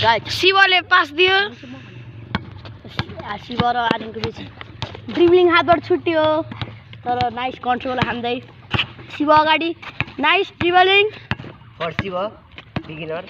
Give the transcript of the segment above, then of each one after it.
guys शिवले pass दियो शिव र आर्यनको बिच ड्रिबलिङ हातबाट छुट्यो तर नाइस कन्ट्रोल हान्दै शिव अगाडि nice dribbling for Shiv beginner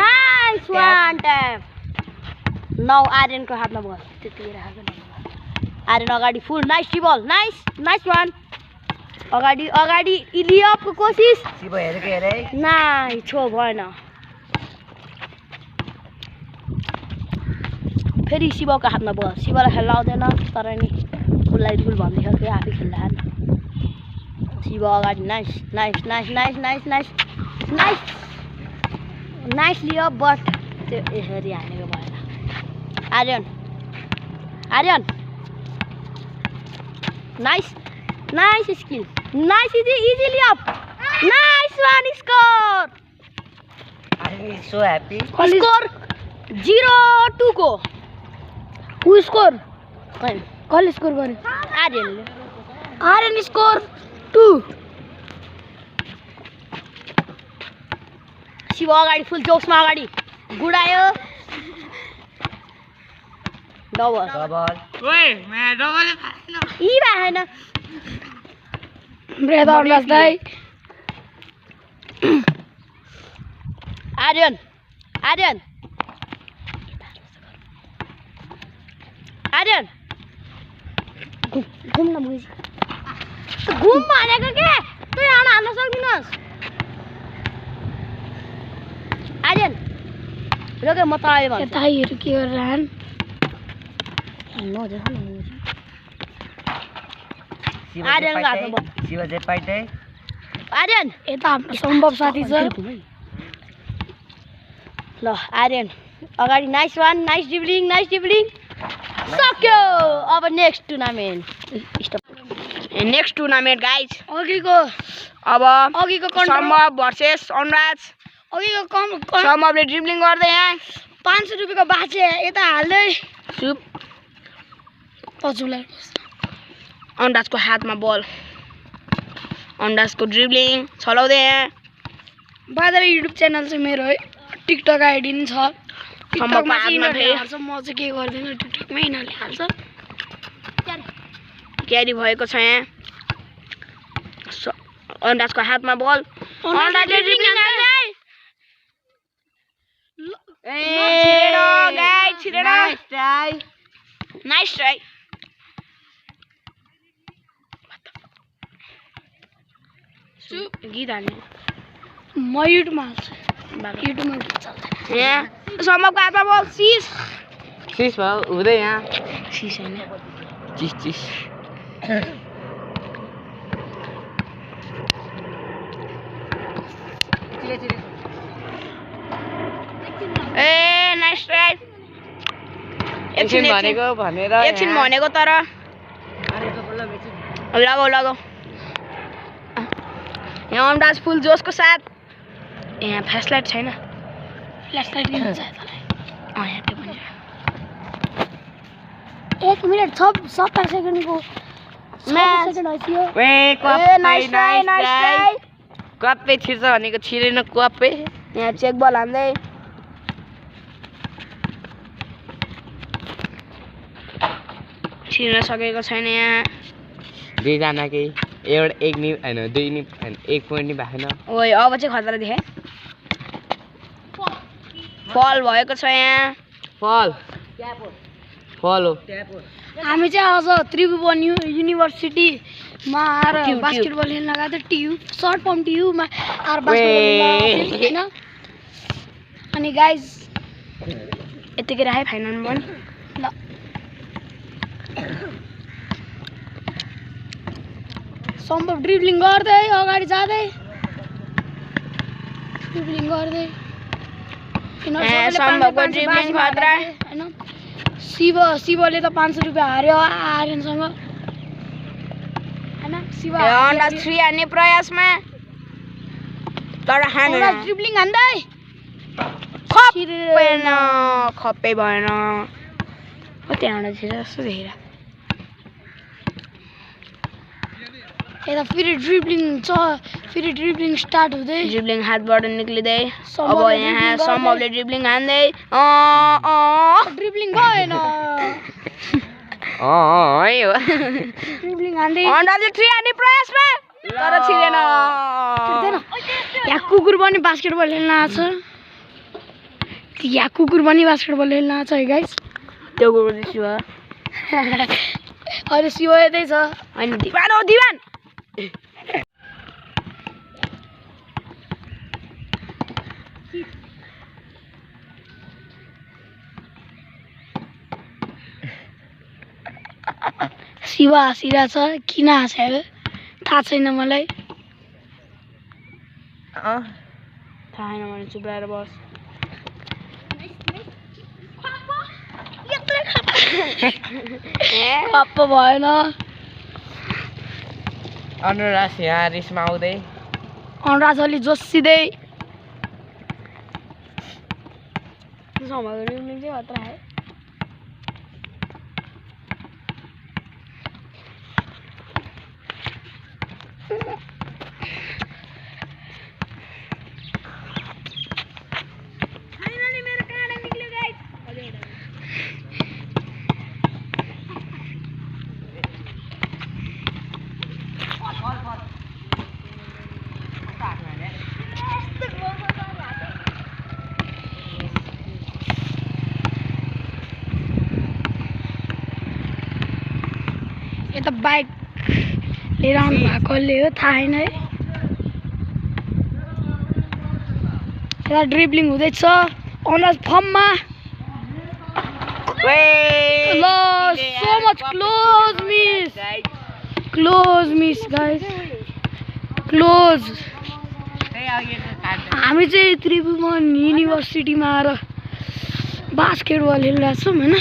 nice one tap now आर्यनको हातमा बल त्यतिखेर आर्यन अगाडि full nice ball nice nice one अगाडि अगाडि इलियपको कोसिस शिव हेरेको हेरे नाइस छो भएन फेरि शिवको हातमा बल शिवलाई खेल्न आउँदैन तर नि उसलाई रुल भन्दै थियो आफै खेल्दा शिव अगाडि nice nice nice nice nice nice nice nice लियो बट त्यो यसरी हानेको भएन Aryan Aryan nice nice skill nice easy लियो nice one score Aryan is so happy score 0-2 को हु स्कोर होइन कसले स्कोर गर्यो आर्यनले आर्यन स्कोर 2 शिव अगाडि फुल जोसमा अगाडि गुडायो डबल डबल ओए मैं डबल यी भएन ब्रेदर लस्दै आर्यन आर्यन आर्यन घुम न मुझे घुम भनेको के तँ यहाँ हाल्न सक्दिनस् आर्यन रोक म तँलाई भन्छु यताहरू के गरिरहन् आर्यनको हातमा बल शिव जे पाइदै आर्यन यता हाम्रो सम्भव साथी छ ल आर्यन अगाडि नाइस वान नाइस ड्रिबलिङ सक्यो अब next tournament next tournament guys अघिको अब अघिको सम्भव भर्सेस अनुराज अघिको सम्भवले ड्रिबलिङ गर्दै यहाँ 500 रुपियाँको बाँचे यता हाल्दै सुप पछुलाई अनुराजको हातमा बल अनुराजको ड्रिबलिङ चलाउँदै यहाँ बादल युट्युब च्यानल चाहिँ मेरो है टिकटक आइडी नि छ सम्भवको हातमा फेरि हाल्छ म चाहिँ के गर्दैन टिकटकमै यिनीहरूले हाल्छ क्यारी भएको छ यहाँ अनुराजको हातमा बल अनुराजले ड्रिबलिङ हाल्दै छिरेर नाइस ट्राई गीत हाल्ने म युट्युबमा हाल्छु युट्युबमा गीत चल्छ यहाँ सम्भवको हातमा बल सिस भयो हुँदै यहाँ सिस होइन चिस ए नाइस ट्राई एकछिन भनेर एकछिन भनेको तर लगाऊ यहाँ अनुराज फुल जोसको साथ यहाँ फ्ल्यासलाइट छैन फ्ल्यासलाइट किन चाहियो तँलाई यहाँ त्यो पनि 1 मिनेट 70 सेकेन्डको सेकेन्ड आइसक्यो कप्पे छिर्छ भनेको छिरेन कप्पे यहाँ चेक बल हान्दै छिर्न सकेको छैन यहाँ दुईजनाकै एउटा एक नि होइन दुई नि होइन 1 पोइन्ट नि भएन ओइ अब चाहिँ खतरा देखे फल भएको छ यहाँ फल हो हामी चाहिँ आज त्रिभुवन युनिभर्सिटीमा आएर बास्केटबल खेल्न गएको थियो टियु सर्ट फर्म टियुमा आएर बास्केटबल होइन अनि गाइज यतिकै राखेँ फाइनलमा पनि ल सम्भव ड्रिबलिङ गर्दै अगाडि जाँदै ड्रिबलिङ गर्दै सम्भवको ड्रिबलिङ खतरा होइन शिवले त 500 रुपियाँ हार्यो आर्यनसँग होइन शिव अन्डा 3 हान्ने प्रयासमा तर हान्दैन ड्रिबलिङ हान्दै खप्पै भएन त्यहाँबाट छिर जस्तो देखेर यता फेरि ड्रिब्लिङ स्टार्ट हुँदै ड्रिब्लिङ हातबाट निक्लिँदै अब सम्भवले यहाँ dribbling सम्भवले ड्रिब्लिङ हान्दै ड्रिब्लिङ भएन है हो ड्रिब्लिङ हान्दै अन्डाले 3 हान्ने प्रयासमा तर छिरेन यहाँ कुकुर पनि बास्केटबल खेल्न आएको छ यहाँ कुकुर पनि बास्केटबल खेल्न आएको छ है गाइस त्यो कुकुर शिव अहिले शिव यतै छ हैन दिवान हो दिवान शिव हाँसिरहेको छ किन हाँस्यो थाहा छैन मलाई थाहा छैन भने चुप रहेर बस पप्प भएन अनुराज यहाँ रिसमा आउँदै अनुराज अलि जोसिँदै यता बाइक लिएर आउनु भएकोले हो थाहा छैन है यता ड्रिब्लिङ हुँदैछ अनुराज फर्ममा ल so much close miss guys close हामी चाहिँ त्रिभुवन युनिभर्सिटीमा आएर बास्केटबल खेलिरहेको छौँ होइन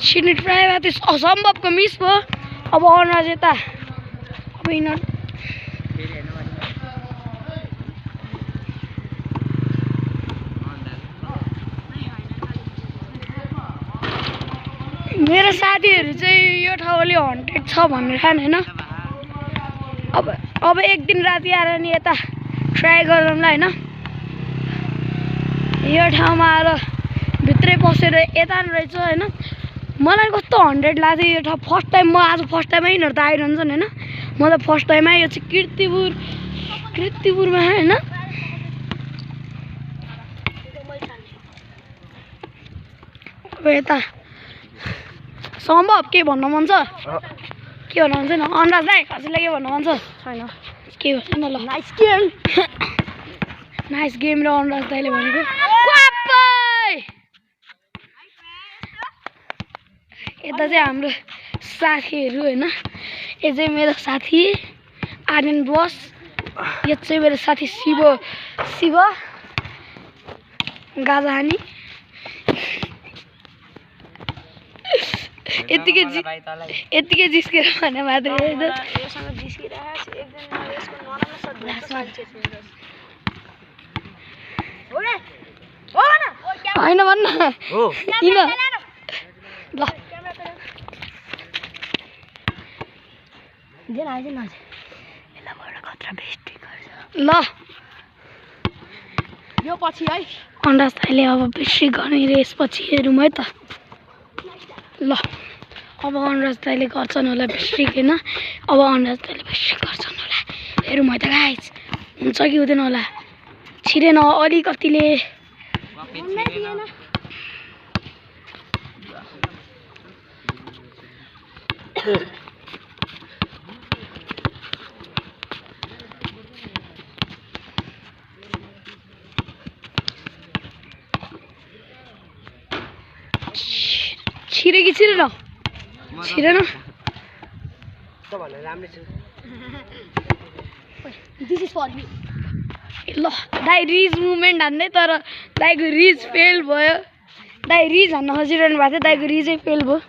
छिर्ने ट्राई भएको थियो असम्भवको मिस भयो अब अनुराज यता अब यिनीहरू मेरो साथीहरू चाहिँ यो ठाउँले हन्टेड छ भनेर खान होइन अब एक दिन राति आएर नि यता ट्राई गरौँला होइन यो ठाउँमा आएर भित्रै पसेर यता रहेछ होइन मलाई कस्तो 100 लाग्थ्यो यो ठाउँ फर्स्ट टाइम म आज फर्स्ट टाइममा यिनीहरू त आइरहन्छन् होइन म त फर्स्ट टाइममा यो चाहिँ किर्तिपुरमा होइन अब यता सम्भव के भन्नु मन छ के भन्नु मन छैन अनुराज दाइ हजुरलाई के भन्नु मन छ छैन के भन्छ न ल नाइस गेम र अनुराज दाइले भनेको यता चाहिँ हाम्रो साथीहरू होइन यो चाहिँ मेरो साथी आर्यन बस यो चाहिँ मेरो साथी शिव गाजा हानी यतिकै जिस्केर भने मात्रै होइन भन्न किन ल ल यो पछि है अनुराज दाइले अब बेसी गर्ने रेस पछि हेरौँ है त ल अब अनुराज दाइले गर्छन् होला बेसी होइन अब अनुराज दाइले बेसी गर्छन् होला हेरौँ है त गाइस हुन्छ कि हुँदैन होला छिरेन अलिकतिले छिरे कि छिरेन छिरेन ल दाइ रिज मुभमेन्ट हान्दै तर दाइको रिज फेल भयो दाइ रिज हान्न खोजिरहनु भएको थियो दाइको रिजै फेल भयो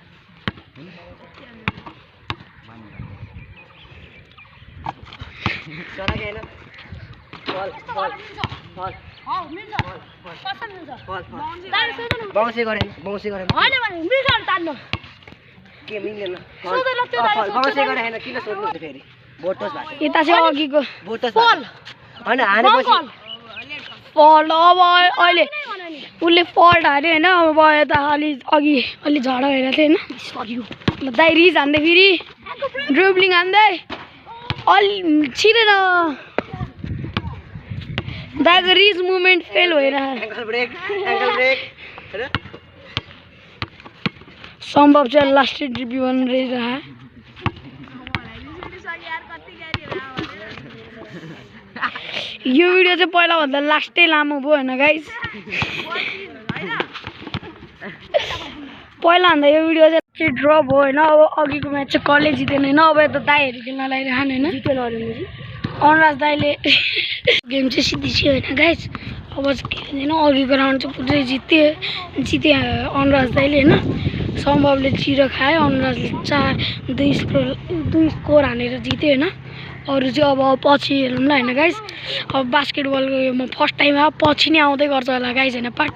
बाउन्सै गरेन के मिल्दैन बाउन्सै गरेन किन सोध्नुहुन्छ फेरि बोटोस भएको यता चाहिँ अघिको बोटोस होइन हानेपछि फल्ट अब अहिले उसले फल्ट हाल्यो होइन अब यता अघि अलि झडा भइरहेको थियो होइन दाइ रिज हान्दै फेरि ड्रिब्लिङ हान्दै अलि छिरेर दाइको रिज मुभमेन्ट फेल भइरहेको एङ्कल ब्रेक हेर सम्भव चाहिँ लास्टै ड्रिब्लिङ भनिरहेको यो भिडियो चाहिँ पहिलाभन्दा लास्टै लामो भयो होइन गाइस पहिलाभन्दा यो भिडियो चाहिँ ड्रप हो होइन अब अघिको म्याच चाहिँ कसले जितेन होइन अब यता दाइहरू खेल्न लागिरहनु होइन जितेन अनुराज दाइले गेम चाहिँ सिद्धिसक्यो होइन गाइस अब चाहिँ के भन्दैन अघिको राउन्ड चाहिँ पुरै जिते अनुराज दाइले होइन सम्भवले 0 खायो अनुराजले 2 स्कोर हानेर जित्यो होइन अरू चाहिँ अब पछि हेरौँला होइन गाइस अब बास्केटबलको यो म फर्स्ट टाइम पछि नै आउँदै गर्छ होला गाइस होइन पार्ट